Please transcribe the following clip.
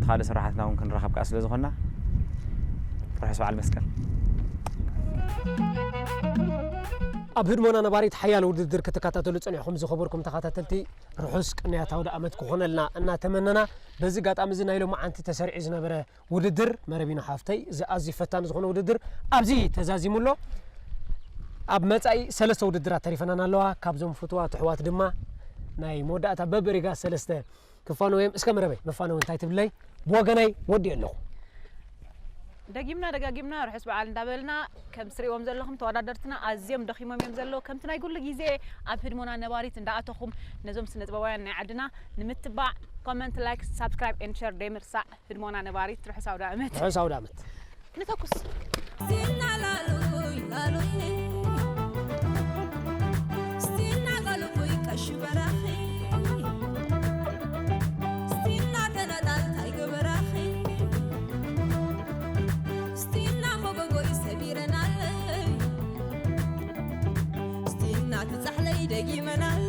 ካልእ ስራሓትና እውን ክንራኸብ ከኣ ስለ ዝኾንና፣ ርሑስ በዓል መስቀል። ኣብ ህድሞና ነባሪት ሓያሎ ውድድር ክትከታተሉ ጸኒሕኩም ዝኸበርኩም ተኸታተልቲ፣ ርሑስ ቅንያት ኣውደ ኣመት ክኾነልና እናተመነና፣ በዚ ኣጋጣሚ እዚ ናይ ሎማዓንቲ ተሰሪዑ ዝነበረ ውድድር መረቢና ሓፍተይ፣ እዚ ኣዝዩ ፈታኒ ዝኾነ ውድድር ኣብዚ ተዛዚሙ ኣሎ። ኣብ መጻኢ ሰለስተ ውድድራት ተሪፈናን ኣለዋ። ካብዞም ፍቱዋት ኣሕዋት ድማ ናይ መወዳእታ በብሪጋ ሰለስተ ክፋነው እዮም። እስከ መረበይ፣ መፋነዊ እንታይ ትብለይ? ብወገነይ ወዲእ ኣለኹ። ደጊምና ደጋጊምና ርሑስ በዓል እንዳበልና፣ ከም ትሪእዎም ዘለኹም ተወዳደርትና ኣዝዮም ደኺሞም እዮም ዘለዉ። ከምቲ ናይ ኩሉ ግዜ ኣብ ህድሞና ነባሪት እንዳኣተኹም ነዞም ስነ ጥበባውያን ናይ ዓድና ንምትባዕ comment, like, subscribe and share ደይምርሳዕ። ህድሞና ነባሪት ርሑስ ኣውደ ኣመት። ርሑስ ኣውደ ኣመት። ንተኩስ። ደጊመናል